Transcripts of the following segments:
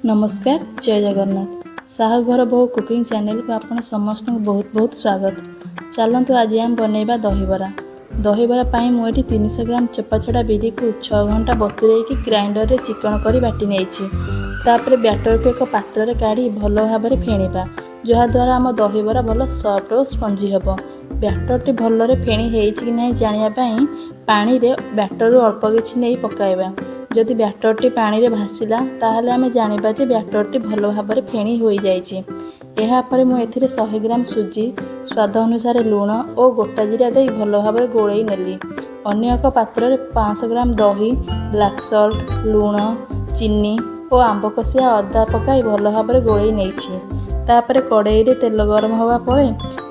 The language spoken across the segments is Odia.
ନମସ୍କାର, ଜୟ ଜଗନ୍ନାଥ। ସାହୁ ଘର ବୋହୂ କୁକିଂ ଚ୍ୟାନେଲକୁ ଆପଣ ସମସ୍ତଙ୍କୁ ବହୁତ ବହୁତ ସ୍ୱାଗତ। ଚାଲନ୍ତୁ, ଆଜି ଆମେ ବନେଇବା ଦହିବରା। ଦହିବରା ପାଇଁ ମୁଁ ଏଠି 300 ଗ୍ରାମ ଚୋପା ଛଡ଼ା ବିରିକୁ 6 ଘଣ୍ଟା ବତୁରେଇକି ଗ୍ରାଇଣ୍ଡରରେ ଚିକଣ କରି ବାଟି ନେଇଛି। ତାପରେ ବ୍ୟାଟରକୁ ଏକ ପାତ୍ରରେ କାଢ଼ି ଭଲ ଭାବରେ ଫେଣିବା, ଯାହାଦ୍ୱାରା ଆମ ଦହିବରା ଭଲ ସଫ୍ଟ ଓ ସ୍ପଞ୍ଜି ହେବ। ବ୍ୟାଟରଟି ଭଲରେ ଫେଣି ହେଇଛି କି ନାହିଁ ଜାଣିବା ପାଇଁ ପାଣିରେ ବ୍ୟାଟରରୁ ଅଳ୍ପ କିଛି ନେଇ ପକାଇବା। ଯଦି ବ୍ୟାଟରଟି ପାଣିରେ ଭାସିଲା, ତାହେଲେ ଆମେ ଜାଣିବା ଯେ ବ୍ୟାଟରଟି ଭଲ ଭାବରେ ଫେଣି ହୋଇଯାଇଛି। ଏହାପରେ ମୁଁ ଏଥିରେ 100 ଗ୍ରାମ ସୁଜି, ସ୍ୱାଦ ଅନୁସାରେ ଲୁଣ ଓ ଗୋଟା ଜିରା ଦେଇ ଭଲ ଭାବରେ ଗୋଳେଇ ନେଲି। ଅନ୍ୟ ଏକ ପାତ୍ରରେ 500 ଗ୍ରାମ ଦହି, ବ୍ଲାକ୍ ସଲ୍ଟ, ଲୁଣ, ଚିନି ଓ ଆମ୍ବ କଷିଆ ଅଦା ପକାଇ ଭଲ ଭାବରେ ଗୋଳେଇ ନେଇଛି। ତାପରେ କଡ଼େଇରେ ତେଲ ଗରମ ହେବା ପରେ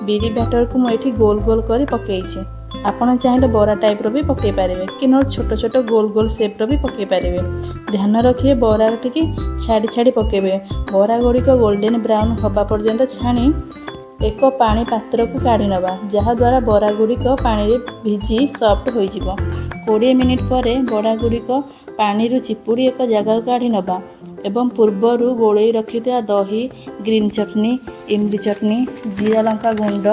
ବିରି ବ୍ୟାଟରକୁ ମୁଁ ଏଠି ଗୋଲ ଗୋଲ କରି ପକାଇଛି। ଆପଣ ଚାହିଁଲେ ବରା ଟାଇପ୍ର ବି ପକାଇ ପାରିବେ କି ନହେଲେ ଛୋଟ ଛୋଟ ଗୋଲ ଗୋଲ ସେପ୍ର ବି ପକାଇ ପାରିବେ। ଧ୍ୟାନ ରଖିବେ, ବରା ଟିକେ ଛାଡ଼ି ଛାଡ଼ି ପକାଇବେ। ବରା ଗୁଡ଼ିକ ଗୋଲ୍ଡେନ୍ ବ୍ରାଉନ୍ ହେବା ପର୍ଯ୍ୟନ୍ତ ଛାଣି ଏକ ପାଣି ପାତ୍ରକୁ କାଢ଼ି ନେବା, ଯାହାଦ୍ୱାରା ବରା ଗୁଡ଼ିକ ପାଣିରେ ଭିଜି ସଫ୍ଟ ହୋଇଯିବ। 20 ମିନିଟ୍ ପରେ ବରା ଗୁଡ଼ିକ ପାଣିରୁ ଚିପୁଡ଼ି ଏକ ଜାଗାକୁ କାଢ଼ି ନେବା ଏବଂ ପୂର୍ବରୁ ଗୋଳେଇ ରଖିଥିବା ଦହି, ଗ୍ରୀନ୍ ଚଟନି, ଇମଲି ଚଟନି, ଜିରା ଲଙ୍କା ଗୁଣ୍ଡ,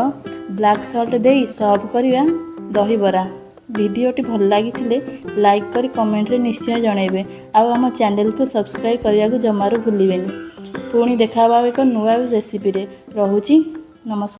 ବ୍ଲାକ୍ ସଲ୍ଟ ଦେଇ ସର୍ଭ କରିବା ଦହିବରା। ଭିଡ଼ିଓଟି ଭଲ ଲାଗିଥିଲେ ଲାଇକ୍ କରି କମେଣ୍ଟରେ ନିଶ୍ଚୟ ଜଣାଇବେ ଆଉ ଆମ ଚ୍ୟାନେଲକୁ ସବସ୍କ୍ରାଇବ୍ କରିବାକୁ ଜମାରୁ ଭୁଲିବେନି। ପୁଣି ଦେଖା ହେବା ଏକ ନୂଆ ରେସିପିରେ। ରହୁଛି, ନମସ୍କାର।